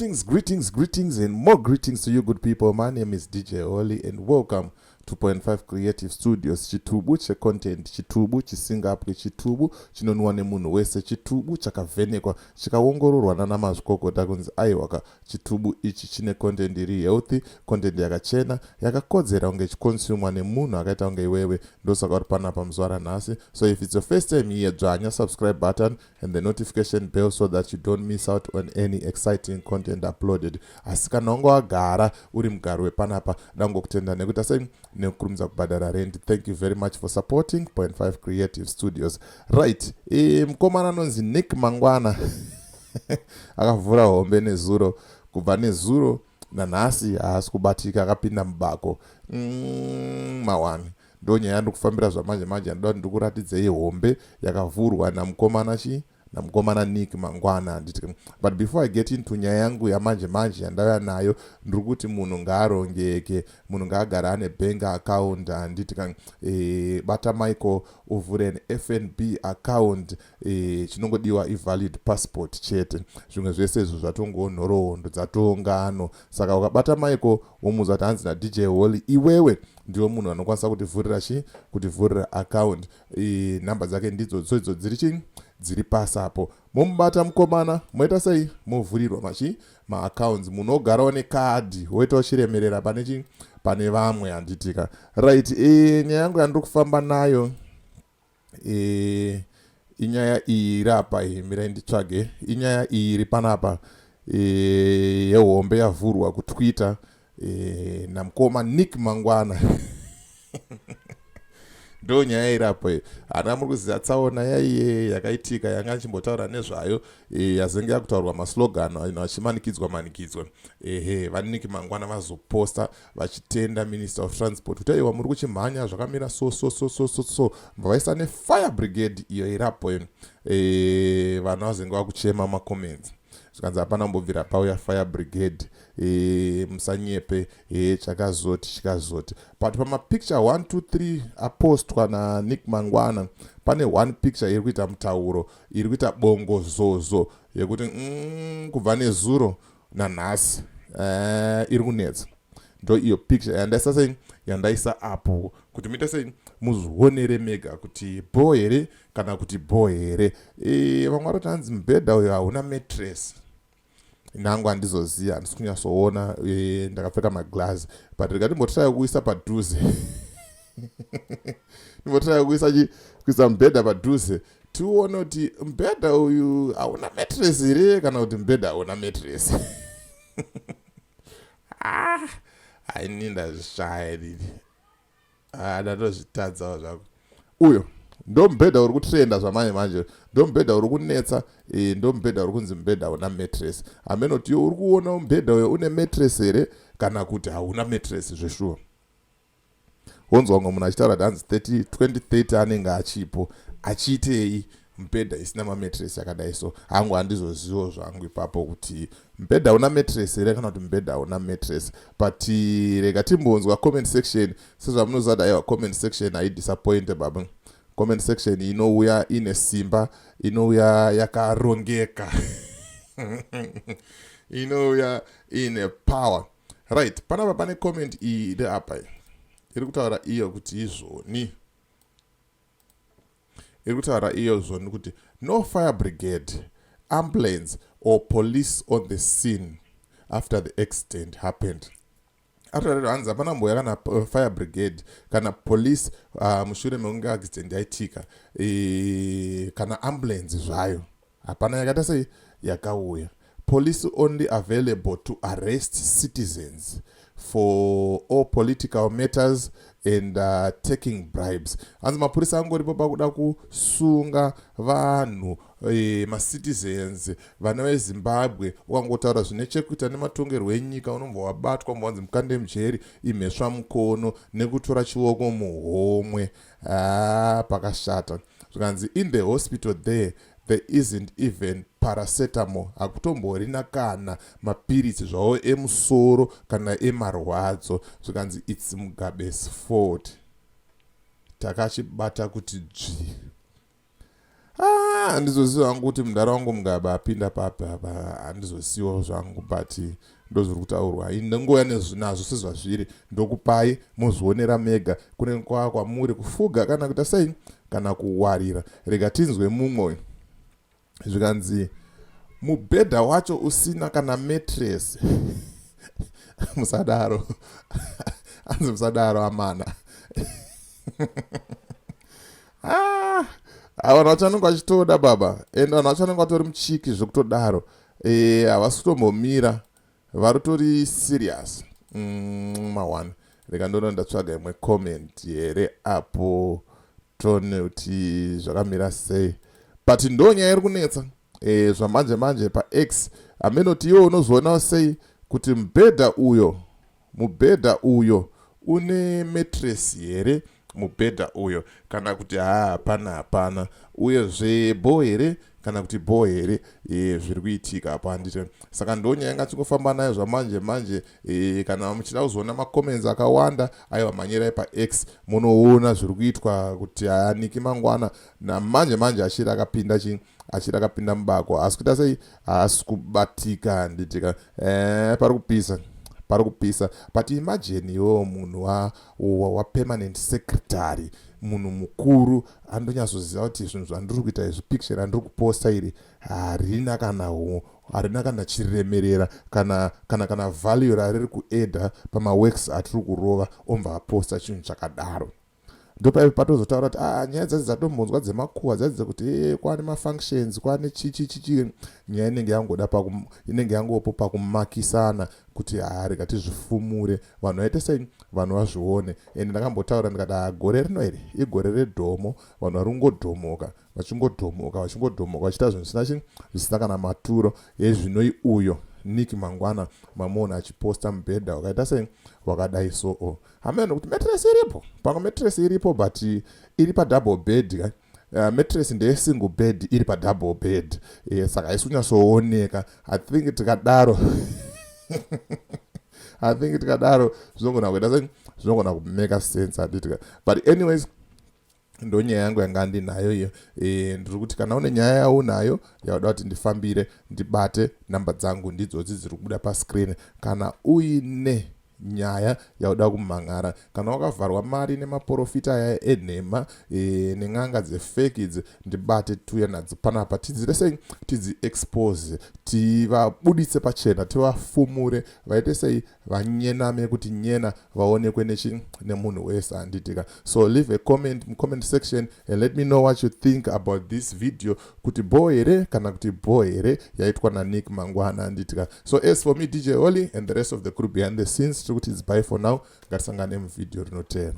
Greetings, greetings, greetings, and more greetings to you, good people. My name is DJ Oli, and welcome to Point 5 Creative Studios. Chitubu checontent, chitubu chisingapwi, chitubu chinonwa nemunhu wese, chitubu chakavhenekwa, chikaongororwa nana mazvikokota kunzi aiwaka, chitubu ichi chine content iri healthy, content yakachena, yakakodzera kunge ichiconsumwa nemunhu akaita kunge iwewe. Ndosaka uri panapa muzuva ranhasi. So if it's your first time here, dzvanya subscribe button and the notification bell so that you don't miss out on any exciting content uploaded. Asi kana wanga wagara uri mugari wepanapa, dangokutenda nekuti sei nekukurumidza kubhadhara rent. Thank you very much for supporting Point 5 Creative Studios. Right, mukomana anonzi Nick Mangwana akavhura hombe nezuro. Kubva nezuro nanhasi haasi kubatika, akapinda mubako mawani. Ndo nyaya yandikufambira zvamanje manje. Yandoda kuti ndikuratidzei hombe yakavhurwa namukomana chi namukomana Nick Mangwana, handiti? But before I get into nyaya yangu yamanje manje yandauya nayo, ndiri kuti munhu ngaarongeke, munhu ngaagare ane bank account, handiti? Bata Michael uvhure neFNB account. Chinongodiwa ivalid passport chete. Zvimwe zvese izvo zvatongowo nhoroondo, dzatongano. Saka ukabata Michael, womuudza kuti hanzi naDJ Holly, iwewe ndiwe munhu anokwanisa kutivhurira chi kutivhurira account. Nhamba dzake ndidzo dzoidzo dziri chi dziri pasi apo. Momubata mukomana, moita sei? Movhurirwa machi maaccounts, munogarawo nekadhi, woitawo chiremerera pane chi pane vamwe, handitika? Right, nyaya yangu yandiri kufamba nayo inyaya iyi iri apa iyi. Mirai nditsvage. Inyaya iyi iri panapa yehombe yavhurwa kuTwitter namukoma Nick Mangwana. Ndo nyaya irapo iyi. Hana muri kuziva tsaona yaiye yakaitika yanga achimbotaura nezvayo, yazenge yakutaurwa maslogan, vanhu vachimanikidzwa manikidzwa. Ehe, vaNick Mangwana vazoposta vachitenda Minister of Transport kuti aiwa, muri kuchimhanya zvakamira so so so so so so. Vaisa nefire brigade iyo irapo. Vanhu vazenge vakuchema macomments, zvikanzi hapana kumbobvira pauya fire brigade, musanyepe. Chakazoti chikazoti, but pamapicture 1 2 3 apostwa naNick Mangwana, pane one picture iri kuita mutauro, iri kuita bongozozo yekuti kubva nezuro nanhasi iri kunetsa. Ndo iyo picture yandaisa sei, yandaisa apo kuti muite sei, muzvionere mega kuti bho here kana kuti bho here. Vamwe vari kuti hanzi mubhedha uyo hauna mattress. Nangu handizoziva, handisi kunyatsoona, ndakapfeka maglass, but rikati kuisa padhuze, ndimbotraya kuisa chi kuisa mubhedha padhuze, tione kuti mubhedha uyu hauna mattress here kana kuti mubhedha hauna mattress. Ah, haini ndazvishaya nini. Ah, ndatozvitadzawo zvako. Uyo ndo mubhedha uri kutrenda zvamanje manje, ndo mubhedha uri kunetsa, ndo mubhedha uri kunzi mubhedha hauna mattress. Hameno kuti uri kuona mubhedha uyo une mattress here kana kuti hauna mattress zveshuwa. Wonzwa umwe munhu achitaura kuti hanzi 2030 anenge achipo achiitei mubhedha isina mamattress yakadai. So hangu handizozivo zvangu ipapo kuti mubhedha una mattress here kana kuti mubhedha hauna mattress, but rega timbonzwa comment section. Sezvamunoziva kuti aiwa, comment section haidisappointe baba. Comment section inouya ine simba, inouya yakarongeka, inouya ine power. Right, panapa pane comment iyi iri apa, iri kutaura iyo kuti izvoni, iri kutaura iyo zvoni kuti no fire brigade, ambulance or police on the scene after the accident happened. Ataurira hanzi hapana mboya kana fire brigade kana police mushure mekunge accident yaitika, kana ambulance zvayo hapana yakaita sei yakauya. Police only available to arrest citizens for all political matters and taking bribes. Hanzi mapurisa angoripo pakuda kusunga vanhu, macitizens, vana veZimbabwe. Ukangotaura zvine chekuita nematongerwo enyika, unobva wabatwa, mbanzi mukande mujeri, imhesva mukono nekutora chioko muhomwe. Ah, pakashata. Zvikanzi in the hospital there isn't even paracetamol, hakutomborina kana mapiritsi zvawo emusoro kana emarwadzo. Zvikanzi it's Mugabe's fault, takachibata kuti dzvi. Ah, Handizoziva hangu kuti mudhara wangu Mugaba apinda papi apa, handizosiwa zvangu, but ndozviri kutaurwa. Ndongouya nazvo sezvazviri, ndokupai mozvionera mega. Kunenge kwava kwamuri kufuga kana kuita sei kana kuwarira. Rega tinzwe mumwe. Zvikanzi mubhedha wacho usina kana mattress. Musadaro, anzi musadaro amana. Ah, vanhu vacho vanenge vachitoda baba, and vanhu vacho vanenge vatori muchiki zvekutodaro. Havasi kutombomira, vari serious. Ma1 rega ndoona ndatsvaga imwe comment here apo, tone kuti zvakamira sei. But ndo nyaya iri kunetsa zvamanje manje paX. Amenoti iwe unozoonawo sei kuti mubhedha uyo une mattress here, mubhedha uyo, kana kuti haa, hapana, hapana? Uyezve bho here kana kuti bho here zviri kuitika apo, handiti? Saka ndo nyaya yanga chingofamba nayo zvamanje manje. Kana muchida kuzoona macomments akawanda, aiwa, manyerai paX munoona zviri kuitwa, kuti haaniki mangwana namanje manje achiri akapinda chi achiri akapinda mubako, asi kuita sei, haasi kubatika, handitika? Pari kupisa, pari kupisa. But imagine iwewo munhu wapermanent secretary, munhu mukuru andonyatsoziva kuti zvinhu zvandiri kuita izvi, picture randiri kuposta iri harina kana chiremerera kana value rariri kuadda pamaworks atiri kurova, omva aposta chinhu chakadaro. Ndopaipo patozotaura kuti ah, nyaya dzacho dzatombonzwa dzemakuhwa dzacho dzekuti kwane mafunctions, kwane chichi chichi, nyaya inenge yangoda, inenge yangopo pakumakisana kuti haa, rega tizvifumure, vanhu vaite sei, vanhu vazvione. Ende ndakambotaura ndikati, ha, gore rino iri igore redhomo. Vanhu vari kungodhomoka, vachingodhomoka, vachingodhomoka, vachiita zvinhu zvisina chi zvisina kana maturo. Yezvinoi uyo Nick Mangwana mamuona achiposta mubhedha wakaita sei, wakadai. So hameno kuti mattress iripo pamwe, mattress iripo, but iri padouble bed ka. Mattress ndeyesingle bed iri padouble bed, saka haisi kunyatsooneka. I think tikadaro zvinogona kuita sei, zvinogona kumake sense, handitika? But anyways, ndo nyaya yangu yanga ndinayo iyo. Ndiri kuti kana une nyaya yaunayo yauda kuti ndifambire, ndibate, namba dzangu ndidzodzi dziri kubuda pascreen. Kana uine nyaya yauda kumhan'ara, kana wakavharwa mari nemaprofita aya enhema nen'anga dzefake idzi, ndibate, tuya nadzo panapa, tidzire sei, tidziexpose, tivabuditse pachena, tivafumure, vaite sei, vanyename kuti nyena, vaonekwe nechi nemunhu wese, handitika? So leave a comment mucomment section and let me know what you think about this video, kuti bho here kana kuti bho here yaitwa naNick Mangwana, handitika? So as for me, DJ Holly, and the rest of the crew behind the scenes, tiri kuti its bye for now. Ngatisangane muvhidhiyo rinoteera.